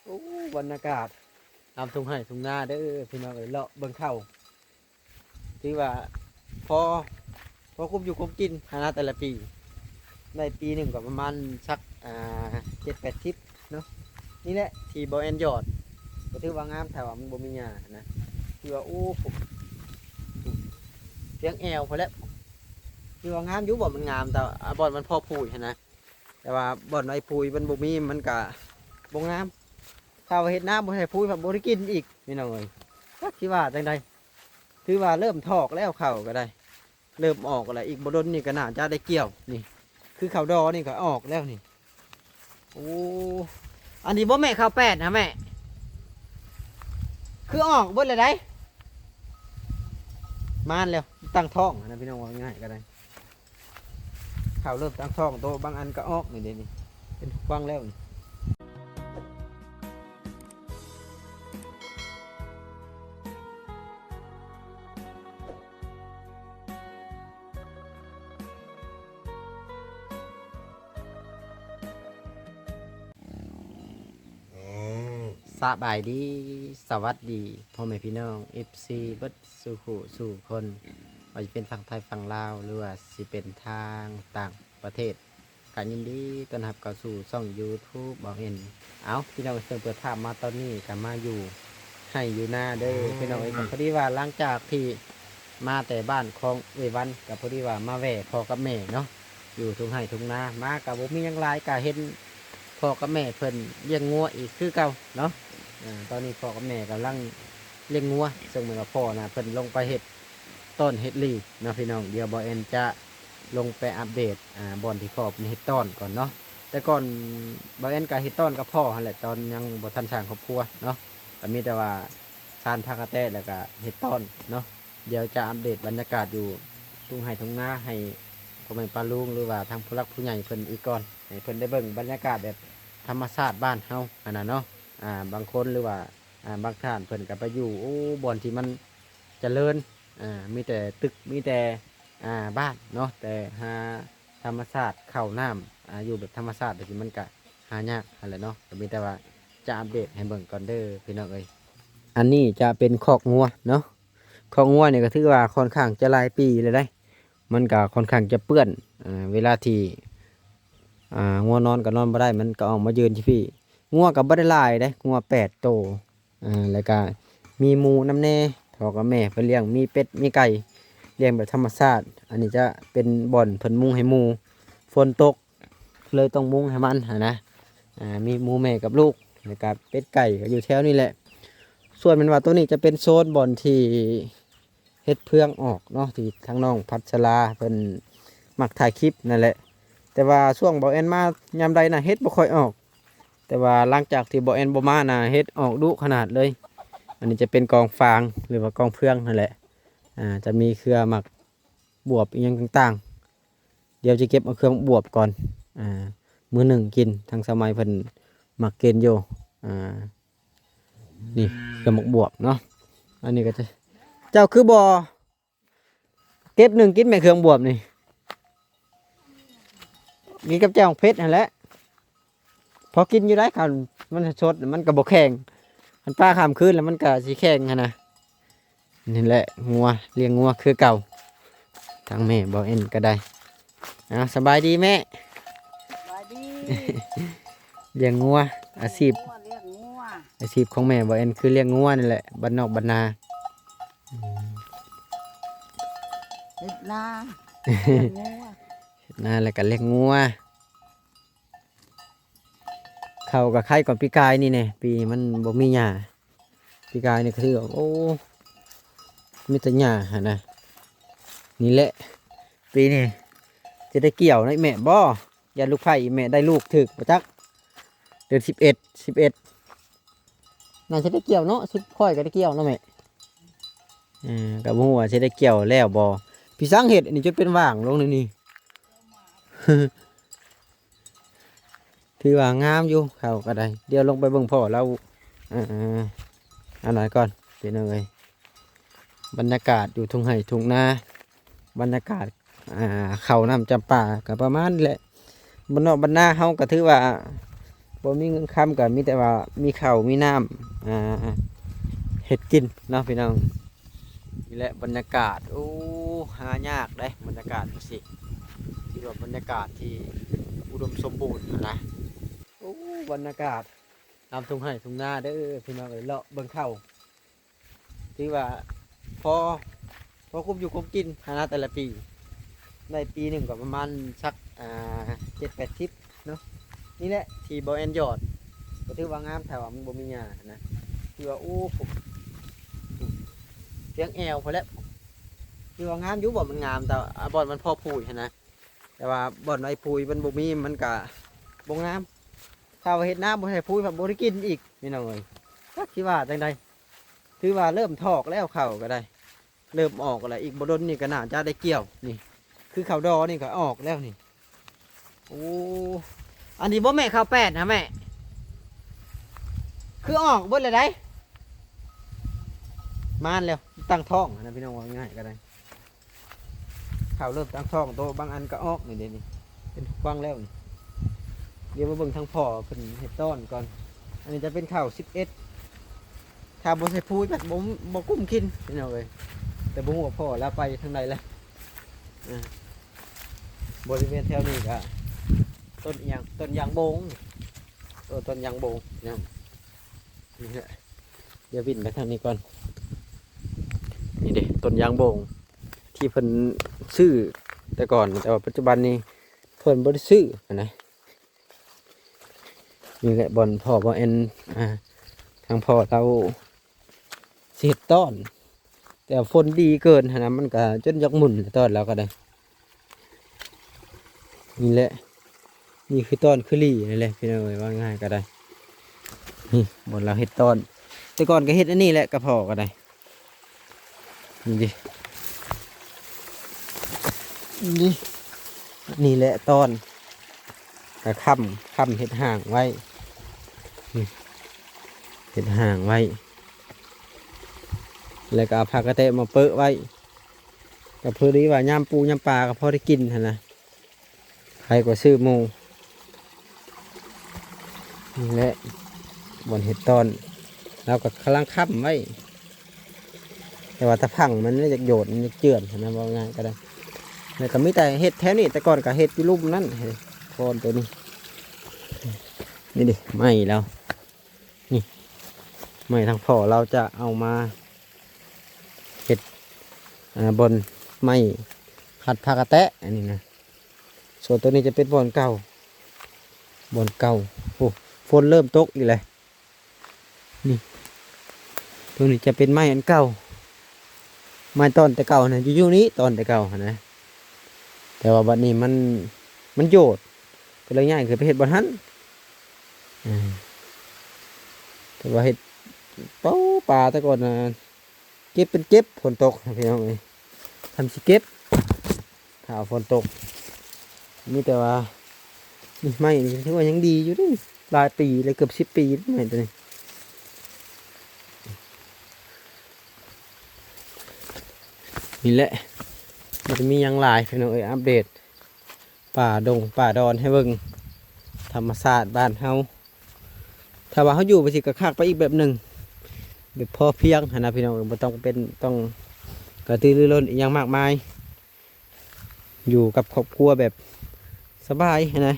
ໂອ້ ບັນຍາກາດຕາມທົ່ງໄຮ່ທົ່ງນາເດີພີ່ນ້ອງເອີຍ ເລາະເບິ່ງເຂົ້າ ຖືວ່າພໍ ພໍກຸ້ມຢູ່ກຸ້ມກິນຫັ້ນນະ ແຕ່ລະປີ ໄດ້ປີໜຶ່ງກໍປະມານສັກ ອ່າ ເຈັດແປດສິບເນາະ. ນີ້ແຫຼະທີ່ບໍ່ແອນຢອດ ກໍຖືວ່າງາມ ຖ້າວ່າມັນບໍ່ມີຫຍ້າຫັ້ນນະ ຖືວ່າ ໂອ້ ພຽງແອວພຸ້ນແຫຼະ ຖືວ່າງາມຢູ່ ບ່ອນມັນງາມ ແຕ່ ອ່າ ບ່ອນມັນພໍປູກຫັ້ນນະ. ແຕ່ວ່າບ່ອນໄວ້ປຸ໋ຍມັນບໍ່ມີ ມັນກະບໍ່ງາມ. ຖ້າວ່າເຮັດນາບໍ່ໃສ່ປຸ໋ຍ ພັດບໍ່ໄດ້ກິນອີກ ພີ່ນ້ອງເອີຍ ຈັກຊິວ່າຈັ່ງໃດ. ຖືວ່າເລີ່ມຖອກແລ້ວ ເຂົ້າກໍໄດ້ ເລີ່ມອອກແລ້ວ ອີກບໍ່ດົນນີ້ກໍໜ້າຈະໄດ້ກ່ຽວ. ນີ້ຄືເຂົ້າດໍນີ້ກໍອອກແລ້ວນີ້. ໂອ້ ອັນນີ້ບໍ່ແມ່ນເຂົ້າແປດນະແມ່ ຄືອອກເບິດແລ້ວໃດ໋. ມານແລ້ວ ຕັ້ງທ້ອງນະ ພີ່ນ້ອງ ເວົ້າງ່າຍໆກໍໄດ້. ເຂົ້າເລີ່ມຕັ້ງທ້ອງໂຕ ບາງອັນກໍອອກນີ້ເດ້ນີ້ ເປັນຟັງແລ້ວນີ້. ສະບາຍດີ ສະຫວັດດີ ພໍ່ແມ່ພີ່ນ້ອງ ເອັຟຊີ ເບິດສູ່ຄູ່ສູ່ຄົນ ບໍ່ວ່າຈະເປັນຝັ່ງໄທຝັ່ງລາວ ຫຼືວ່າຊິເປັນທາງຕ່າງປະເທດ ກະຍິນດີຕ້ອນຮັບເຂົ້າສູ່ຊ່ອງຢູທູບບ່າວເອັນ. ເອົ້າ ພີ່ນ້ອງ ເຊິ່ງເປີດພາບມາຕອນນີ້ກະມາຢູ່ໄຮ່ຢູ່ນາເດີ ພີ່ນ້ອງເອີຍ. ກະພໍດີວ່າຫຼັງຈາກທີ່ມາແຕ່ບ້ານຂອງເອື້ອຍວັນ ກະພໍດີວ່າມາແວ່ພໍ່ກັບແມ່ເນາະ ຢູ່ທົ່ງໄຮ່ທົ່ງນາ ມາກະບໍ່ມີຫຍັງຫຼາຍ ກະເຫັນພໍ່ກັບແມ່ເພິ່ນລ້ຽງງົວອີກຄືເກົ່າເນາະ. ອາ ຕອນນີ້ພໍ່ກັບແມ່ກຳລັງລ້ຽງງົວ ເຊິ່ງແມ່ນວ່າພໍ່ນະ ເພິ່ນລົງໄປເຮັດ ຕ້ອນເຮັດລີເນາະ ພີ່ນ້ອງ. ດຽວບ່າວແອນຈະລົງໄປອັບເດດ ອ່າ ບ່ອນທີ່ພໍ່ເພິ່ນເຮັດຕ້ອນກ່ອນເນາະ. ແຕ່ກ່ອນບ່າວແອນກະເຮັດຕ້ອນກັບພໍ່ຫັ້ນແຫຼະ ຕອນຍັງບໍ່ທັນສ້າງຄອບຄົວເນາະ ກະມີແຕ່ວ່າຊານຜັກກະແຕ ແລ້ວກະເຮັດຕ້ອນເນາະ. ດຽວຈະອັບເດດບັນຍາກາດຢູ່ທົ່ງໄຮ່ທົ່ງນາ ໃຫ້ພໍ່ແມ່ປ້າລຸງ ຫຼືວ່າທາງຜູ້ຫຼັກຜູ້ໃຫຍ່ເພິ່ນອີກກ່ອນ ໃຫ້ເພິ່ນໄດ້ເບິ່ງບັນຍາກາດແບບທຳມະຊາດບ້ານເຮົາຫັ້ນນະເນາະ. ອ່າ ບາງຄົນ ຫຼືວ່າ ອ່າ ບາງທ່ານເພິ່ນກະໄປຢູ່ ໂອ້ ບ່ອນທີ່ມັນ ຈະເລີນ ອ່າ ມີແຕ່ຕຶກ ມີແຕ່ ອ່າ ບ້ານເນາະ ແຕ່ຫາທຳມະຊາດ ເຂົ້ານ້ຳ ອ່າ ຢູ່ແບບທຳມະຊາດແບບນີ້ ມັນກະຫາຍາກຫັ້ນແຫຼະເນາະ. ກະມີແຕ່ວ່າຈະອັບເດດໃຫ້ເບິ່ງກ່ອນເດີ ພີ່ນ້ອງເອີຍ. ອັນນີ້ຈະເປັນຄອກງົວເນາະ ຄອກງົວນີ້ກະຖືວ່າຄ່ອນຂ້າງຈະຫຼາຍປີແລ້ວໃດ໋ ມັນກະຄ່ອນຂ້າງຈະເປື້ອນ ອ່າ ເວລາທີ່ ອ່າ ງົວນອນກະນອນບໍ່ໄດ້ ມັນກະອອກມາຢືນຢູ່ພີ້. ງົວກະບໍ່ໄດ້ຫຼາຍເດ້ ງົວແປດໂຕ ອ່າ ແລ້ວກະມີໝູນຳແດ່ ພໍ່ກັບແມ່ເພິ່ນລ້ຽງ ມີເປັດມີໄກ່ ລ້ຽງແບບທຳມະຊາດ. ອັນນີ້ຈະເປັນບ່ອນເພິ່ນມຸງໃຫ້ໝູ ຝົນຕົກເລີຍຕ້ອງມຸງໃຫ້ມັນຫັ້ນນະ. ອ່າ ມີໝູແມ່ກັບລູກ ແລ້ວກະເປັດໄກ່ກະຢູ່ແຖວນີ້ແຫຼະ. ສ່ວນແມ່ນວ່າໂຕນີ້ຈະເປັນໂຊນບ່ອນທີ່ ເຫັດເຜືອງອອກເນາະ ທີ່ທາງນ້ອງພັດສະລາເພິ່ນມັກຖ່າຍຄລິບນັ້ນແຫຼະ. ແຕ່ວ່າຊ່ວງບ່າວແອນມາຍາມໃດນະ ເຫັດບໍ່ຄ່ອຍອອກ ແຕ່ວ່າຫຼັງຈາກທີ່ບ່າວແອນບໍ່ມານະ ເຫັດອອກດຸຂະໜາດເລີຍ. ອັນນີ້ຈະເປັນກອງຟາງ ຫຼືວ່າກອງເຜືອງຫັ້ນແຫຼະ ອ່າ ຈະມີເຄືອໝາກບວບອີ່ຫຍັງຕ່າງໆ. ດຽວຈະເກັບເອົາເຄືອໝາກບວບກ່ອນ ອ່າ ມື້ໜຶ່ງກິນ ທາງສາວໃໝ່ເພິ່ນມັກກິນຢູ່ ອ່າ ນີ້ເຄືອໝາກບວບເນາະ. ອັນນີ້ກະຈະ ເຈົ້າຄືບໍ່ເກັບໜຶ່ງກິນແມ່ ເຄືອໝາກບວບນີ້ ກິນກັບແຈ່ວໝາກເຜັດຫັ້ນແຫຼະ ພໍກິນຢູ່ໃດ໋ ຄັນມັນສົດມັນກະບໍ່ແຂງ ຄັນປາຂ້າມຄືນແລ້ວມັນກະຊິແຂງຫັ້ນນະ. ນີ້ແຫຼະ ງົວ ລ້ຽງງົວຄືເກົ່າ ທາງແມ່ບ່າວແອນກະໄດ້. ເອົາ ສະບາຍດີແມ່ ສະບາຍດີ ລ້ຽງງົວ ອາຊີບ ລ້ຽງງົວ ອາຊີບຂອງແມ່ບ່າວແອນຄືລ້ຽງງົວນີ້ແຫຼະ ບ້ານນອກບ້ານນາ ເຮັດນາ ລ້ຽງງົວ ເຮັດນາແລ້ວກະລ້ຽງງົວ. ເຂົ້າກະໄຄກວ່າປີກາຍນີ້ແດ່ ປີນີ້ມັນບໍ່ມີຫຍ້າ ປີກາຍນີ້ກະຖືວ່າ ໂອ້ ມີແຕ່ຫຍ້າຫັ້ນນະ. ນີ້ແຫຼະ ປີນີ້ຈະໄດ້ກ່ຽວນະອີ່ແມ່ບໍ ຢ້ານລູກໄຜ່ອີ່ແມ່ໄດ້ລູກຖືກບໍ່ຈັກ ເດືອນສິບເອັດ ສິບເອັດ ໜ້າຈະໄດ້ກ່ຽວເນາະ ຊຸມຂ້ອຍກະໄດ້ກ່ຽວເນາະແມ່ ເອີ ກະບໍ່ຮູ້ວ່າຊິໄດ້ກ່ຽວແລ້ວບໍ່. ພີ່ສັງເຮັດອັນນີ້ຈົນເປັນຫວ່າງລົງແນວນີ້ ຖືວ່າງາມຢູ່ ເຂົ້າກະໄດ້. ດຽວລົງໄປເບິ່ງພໍ່ລາວ ເອີ ອັນນັ້ນກ່ອນ ພີ່ນ້ອງເອີຍ ບັນຍາກາດຢູ່ທົ່ງໄຮ່ທົ່ງນາ ບັນຍາກາດ ອ່າ ເຂົ້ານ້ຳຈຳປາກະປະມານນີ້ແຫຼະ. ບ້ານນອກບ້ານນາເຮົາກະຖືວ່າ ບໍ່ມີເງິນຄຳກໍມີແຕ່ວ່າມີເຂົ້າມີນ້ຳ ອ່າ ເຮັດກິນເນາະພີ່ນ້ອງ. ນີ້ແຫຼະບັນຍາກາດ ໂອ້ ຫາຍາກເດ້ ບັນຍາກາດຈັ່ງຊີ້ ຖືວ່າບັນຍາກາດທີ່ອຸດົມສົມບູນຫັ້ນນະ. ໂອ້ ບັນຍາກາດຕາມທົ່ງໄຮ່ທົ່ງນາເດີພີ່ນ້ອງເອີຍ ເລາະເບິ່ງເຂົ້າ ຖືວ່າພໍ ພໍກຸມຢູ່ກຸມກິນຫັ້ນນະ ແຕ່ລະປີ ໄດ້ປີໜຶ່ງກໍປະມານສັກ ອ່າ ເຈັດແປດສິບເນາະ. ນີ້ແຫຼະທີ່ບໍ່ແອນຢອດ ກໍຖືວ່າງາມ ຖ້າວ່າມັນບໍ່ມີຫຍ້າຫັ້ນນະ ຖືວ່າ ໂອ້ ພຽງແອວພຸ້ນແຫຼະ ຖືວ່າງາມຢູ່. ບໍ່ ມັນງາມ ແຕ່ ອ່າ ບ່ອນມັນພໍປູກຫັ້ນນະ ແຕ່ວ່າບ່ອນໄວ້ປູກມັນບໍ່ມີ ມັນກະບໍ່ງາມ. ຖ້າວ່າເຮັດນາບໍ່ໃສ່ປຸ໋ຍ ພັດບໍ່ໄດ້ກິນອີກພີ່ນ້ອງເອີຍ ຈັກຊິວ່າຈັ່ງໃດ. ຖືວ່າເລີ່ມຖອກແລ້ວ ເຂົ້າກໍໄດ້ ເລີ່ມອອກແລ້ວ ອີກບໍ່ດົນນີ້ກໍໜ້າຈະໄດ້ກ່ຽວ. ນີ້ຄືເຂົ້າດໍນີ້ກໍອອກແລ້ວນີ້. ໂອ້ ອັນນີ້ບໍ່ແມ່ນເຂົ້າແປ້ນນະແມ່ ຄືອອກເບິດແລ້ວໃດ໋ ມານແລ້ວ ຕັ້ງທ້ອງນະພີ່ນ້ອງ ວ່າງ່າຍກໍໄດ້. ເຂົ້າເລີ່ມຕັ້ງທ້ອງໂຕ ບາງອັນກໍອອກນີ້ເດ້ນີ້ ເປັນພວງແລ້ວນີ້. ດຽວມາເບິ່ງທາງພໍ່ເພິ່ນເຮັດຕ້ອນກ່ອນ. ອັນນີ້ຈະເປັນເຂົ້າສິບເອັດ ຖ້າບໍ່ໃສ່ປຸ໋ຍ ແບບບໍ່ ບໍ່ກຸ້ມກິນພີ່ນ້ອງເອີຍ. ແຕ່ບໍ່ຮູ້ວ່າພໍ່ລາວໄປທາງໃດແລ້ວ. ອ່າ ບໍລິເວນແຖວນີ້ກະຕົ້ນອີ່ຫຍັງ ຕົ້ນຢາງໂບງ ເອີ ຕົ້ນຢາງໂບງເນາະ. ນີ້ແຫຼະ ດຽວວິນໄປທາງນີ້ກ່ອນ. ນີ້ເດ້ ຕົ້ນຢາງໂບງ ທີ່ເພິ່ນຊື້ແຕ່ກ່ອນ ແຕ່ວ່າປັດຈຸບັນນີ້ເພິ່ນບໍ່ໄດ້ຊື້ຫັ້ນນະ. ນີ້ແຫຼະບ່ອນພໍ່ບ່ອນແອນ ອ່າ ທາງພໍ່ລາວຊິເຮັດຕ້ອນ ແຕ່ຝົນດີເກີນຫັ້ນນະ ມັນກະຈົນຢາກໝຸ່ນແຫຼະ ຕ້ອນລາວກໍໄດ້. ນີ້ແຫຼະ ນີ້ຄືຕ້ອນຄືຫຼີ່ນີ້ແຫຼະພີ່ນ້ອງເອີຍ ວ່າງ່າຍກໍໄດ້. ນີ້ບ່ອນລາວເຮັດຕ້ອນ ແຕ່ກ່ອນກໍເຮັດອັນນີ້ແຫຼະ ກັບພໍ່ກໍໄດ້. ນີ້ເດ້ ນີ້ ນີ້ແຫຼະຕ້ອນ ກະຄ້ຳ ຄ້ຳເຮັດຮ່າງໄວ້ ນີ້ ເຮັດຮ່າງໄວ້ ແລ້ວກໍເອົາຜ້າກະແຕະມາເປິະໄວ້ ກໍພໍດີວ່າຍາມປູຍາມປາກໍພໍໄດ້ກິນຫັ້ນນະ. ໃຜກວ່າຊື້ໝູ່. ນີ້ແຫຼະບ່ອນເຮັດຕ້ອນ ລາວກໍກຳລັງຄ້ຳໄວ້ ແຕ່ວ່າຕາພັງມັນຢາກໂຍດ ມັນຢາກເຈື່ອນຫັ້ນນະ ເວົ້າງ່າຍກໍໄດ້. ແລ້ວກໍມີແຕ່ເຮັດແຖວນີ້ ແຕ່ກ່ອນກໍເຮັດຢູ່ລຸ່ມນັ້ນ ຄອນໂຕນີ້. ນີ້ເດ້ໄມ້ລາວ ນີ້ ໄມ້ທາງພໍ່ລາວຈະເອົາມາເຮັດ ອ່າ ບ່ອນໄມ້ຂັດຜ້າກະແຕະ ອັນນີ້ນະ. ສ່ວນໂຕນີ້ຈະເປັນບ່ອນເກົ່າ ບ່ອນເກົ່າ. ໂອ້ ຝົນເລີ່ມຕົກອີກແລ້ວ. ນີ້ ໂຕນີ້ຈະເປັນໄມ້ອັນເກົ່າ ໄມ້ຕອນແຕ່ເກົ່ານະ ຢູ່ ຢູ່ນີ້ຕອນແຕ່ເກົ່າຫັ້ນນະ. ແຕ່ວ່າບັດນີ້ມັນ ມັນໂຍດ ກໍເລີຍຍ້າຍຂຶ້ນໄປເຮັດບ່ອນຫັ້ນ. ເອີ ແຕ່ວ່າເຮັດ ເປົ່າ ປ່າແຕ່ກ່ອນນະ ເກັບເປັນເກັບ ຝົນຕົກພີ່ນ້ອງເອີຍ ທຳຊິເກັບ ຖ້າຝົນຕົກ. ມີແຕ່ວ່າ ນີ້ໄມ້ນີ້ຖືວ່າຍັງດີຢູ່ເດ້ ຫຼາຍປີແລ້ວ ເກືອບສິບປີໄມ້ໂຕນີ້. ນີ້ແຫຼະ ບໍ່ໄດ້ມີຫຍັງຫຼາຍພີ່ນ້ອງເອີຍ ອັບເດດ ປ່າດົງປ່າດອນໃຫ້ເບິ່ງ ທຳມະຊາດບ້ານເຮົາ. ຖ້າວ່າເຮົາຢູ່ໄປຊີ້ກໍຄັກໄປອີກແບບໜຶ່ງ ແບບພໍພຽງຫັ້ນນະພີ່ນ້ອງເອີຍ ບໍ່ຕ້ອງເປັນ ຕ້ອງກະຕືລືລົ້ນອີ່ຫຍັງມາກມາຍ ຢູ່ກັບຄອບຄົວແບບສະບາຍຫັ້ນນະ.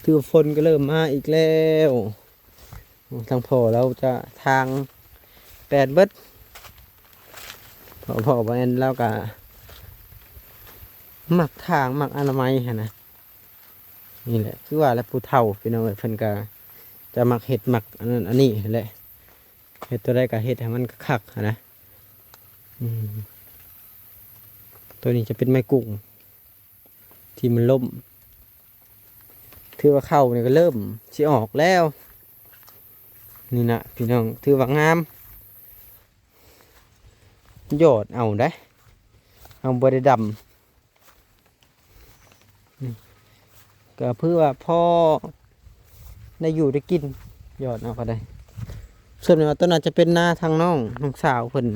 ຖືວ່າຝົນກໍເລີ່ມມາອີກແລ້ວ. ໂອ້ ທາງພໍ່ລາວຈະຖາງແປນເບິດ ເພາະພໍ່ແອນລາວກະມັກຖາງ ມັກອະນາໄມຫັ້ນນະ. ນີ້ແຫຼະ ຄືວ່າແຫຼະ ຜູ້ເຖົ້າພີ່ນ້ອງເອີຍ ເພິ່ນກະຈະມັກເຮັດ ມັກອັນນັ້ນອັນນີ້ຫັ້ນແຫຼະ ເຮັດຕົວໃດກະເຮັດໃຫ້ມັນຄັກໆຫັ້ນນະ. ອືມ ຕົວນີ້ຈະເປັນໄມ້ກຸ້ງ ທີ່ມັນລົ້ມ ຖືວ່າເຂົ້ານີ້ກໍເລີ່ມຊິອອກແລ້ວ. ນີ້ນະພີ່ນ້ອງ ຖືວ່າງາມ ຢອດເອົາໄດ໋ ເຮົາບໍ່ໄດ້ດຳ. ນີ້ ກໍຄືວ່າພໍໄດ້ຢູ່ໄດ້ກິນ ຢອດເອົາກໍໄດ້. ສ່ວນວ່າຕົວນັ້ນຈະເປັນນາທາງນ້ອງ ນ້ອງສາວເພິ່ນ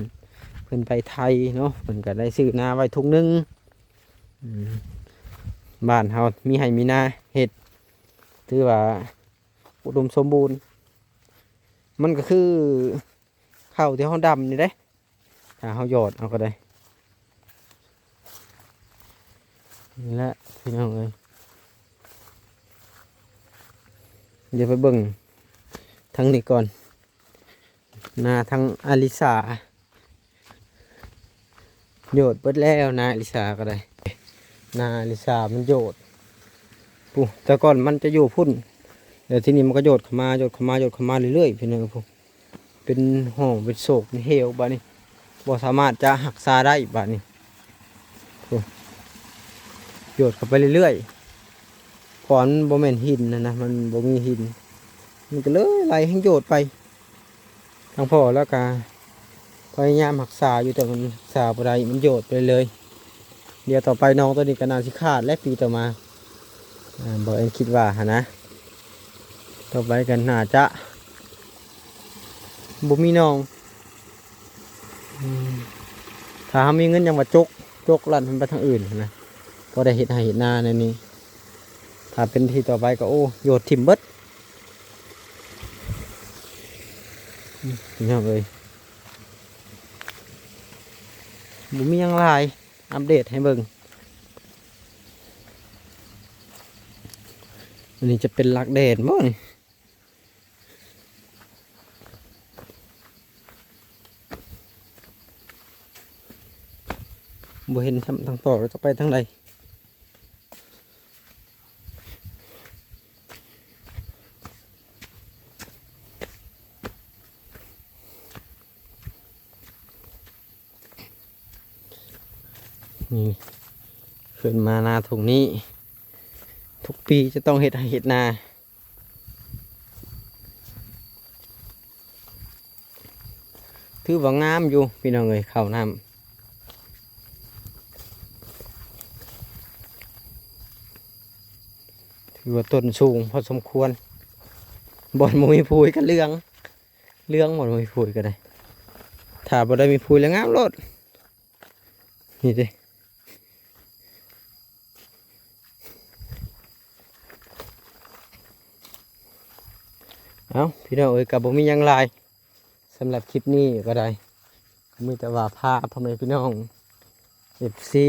ເພິ່ນໄປໄທເນາະ ເພິ່ນກໍໄດ້ຊື້ນາໄວ້ທຸງໜຶ່ງ. ອືມ ບ້ານເຮົາມີໄຮ່ມີນາເຮັດ ຖືວ່າອຸດົມສົມບູນ. ມັນກໍຄືເຂົ້າທີ່ເຮົາດຳນີ້ເດ້ ຖ້າເຮົາຢອດເອົາກໍໄດ້. ນີ້ແຫຼະພີ່ນ້ອງເອີຍ ດຽວໄປເບິ່ງທາງນີ້ກ່ອນ. ນາທາງອາລິສາ ໂຍດເບິດແລ້ວ ນາອາລິສາກໍໄດ້ ນາອາລິສາມັນໂຍດ ປູ້ ແຕ່ກ່ອນມັນຈະຢູ່ພຸ້ນ ແລ້ວທີນີ້ມັນກໍໂຍດເຂົ້າມາ ໂຍດເຂົ້າມາ ໂຍດເຂົ້າມາເລື້ອຍໆ ພີ່ນ້ອງ ເປັນຮ່ອງ ເປັນໂຊກ ເປັນເຫວ ບາດນີ້ບໍ່ສາມາດຈະຮັກສາໄດ້ ບາດນີ້ ໂອ້ ໂຍດເຂົ້າໄປເລື້ອຍໆ ເພາະວ່າມັນບໍ່ແມ່ນຫີນຫັ້ນນະ ມັນບໍ່ມີຫີນ ມັນກໍເລີຍໄຫຼແຮງໂຍດໄປ. ທາງພໍ່ລາວກໍພະຍາຍາມຮັກສາຢູ່ ແຕ່ມັນຮັກສາບໍ່ໄດ້ ມັນໂຍດໄປເລີຍ. ດຽວຕໍ່ໄປໜອງໂຕນີ້ກໍໜ້າຊິຂາດແຫຼະ ປີຕໍ່ມາ ອ່າ ບໍ່ແອນຄິດວ່າຫັ້ນນະ ຕໍ່ໄປກໍໜ້າຈະບໍ່ມີໜອງ. ອືມ ຖ້າເຮົາມີເງິນຫຍັງວ່າຈົກ ຈົກລັດມັນໄປທາງອື່ນນະ ພໍໄດ້ເຮັດໄຮ່ເຮັດນາແນວນີ້. ຖ້າເປັນທີ່ຕໍ່ໄປກໍ ໂອ້ ໂຍດຖິ້ມເບິດ ອືມ ພີ່ນ້ອງເອີຍ ບໍ່ມີຫຍັງຫຼາຍ ອັບເດດໃຫ້ເບິ່ງ. ອັນນີ້ຈະເປັນຫຼັກແດນບໍ່ນີ້? ບໍ່ເຫັນທາງ ທາງຕໍ່ ຈະໄປທາງໃດ? ນີ້ ຂຶ້ນມານາທົ່ງນີ້ ທຸກປີຈະຕ້ອງເຮັດໄຮ່ເຮັດນາ. ຖືວ່າງາມຢູ່ພີ່ນ້ອງເອີຍ ເຂົ້ານ້ຳ ຖືວ່າຕົ້ນສູງພໍສົມຄວນ. ບ່ອນບໍ່ມີຜຸຍກໍເຫຼືອງ ເຫຼືອງ ບ່ອນບໍ່ມີຜຸຍກໍໄດ້ ຖ້າບໍ່ໄດ້ມີຜຸຍແລ້ວງາມໂລດ. ນີ້ເດ້ ເອົ້າ ພີ່ນ້ອງເອີຍ ກໍບໍ່ມີຫຍັງຫຼາຍ ສຳລັບຄລິບນີ້ກໍໄດ້ ກໍມີແຕ່ວ່າພາພໍ່ແມ່ພີ່ນ້ອງ ເອັຟຊີ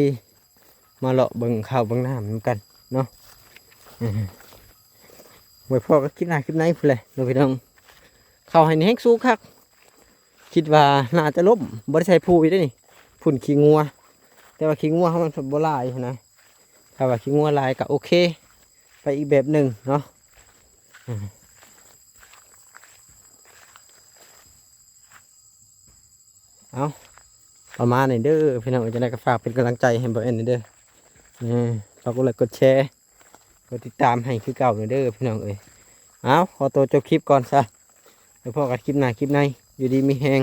ມາເລາະເບິ່ງເຂົ້າເບິ່ງນ້ຳນຳກັນເນາະ. ໄວ້ພໍ້ກັນຄລິບໜ້າຄລິບໃນພຸ້ນແຫຼະເນາະພີ່ນ້ອງ. ເຂົ້າໃຫ້ແຮງສູງຄັກ ຄິດວ່າໜ້າຈະລົ້ມ ບໍ່ໄດ້ໃສ່ຜຸຍເດ້ນີ້ ຝຸ່ນຂີ້ງົວ ແຕ່ວ່າຂີ້ງົວເຮົາມັນບໍ່ຫຼາຍຫັ້ນນະ ຖ້າວ່າຂີ້ງົວຫຼາຍກໍໂອເຄ ໄປອີກແບບໜຶ່ງເນາະ. ເອົາ ປະມານນີ້ເດີພີ່ນ້ອງ ຈັ່ງໃດກໍຝາກເປັນກຳລັງໃຈໃຫ້ບ່າວແອນແດ່ເດີ ເອີ ຝາກກົດໄລກົດແຊ ກົດຕິດຕາມໃຫ້ຄືເກົ່າແດ່ເດີພີ່ນ້ອງເອີຍ. ເອົາ ຂໍຕົວຈົບຄລິບກ່ອນຊະ ໄວ້ພໍ້ກັນຄລິບໜ້າຄລິບໃນ ຢູ່ດີມີແຮງ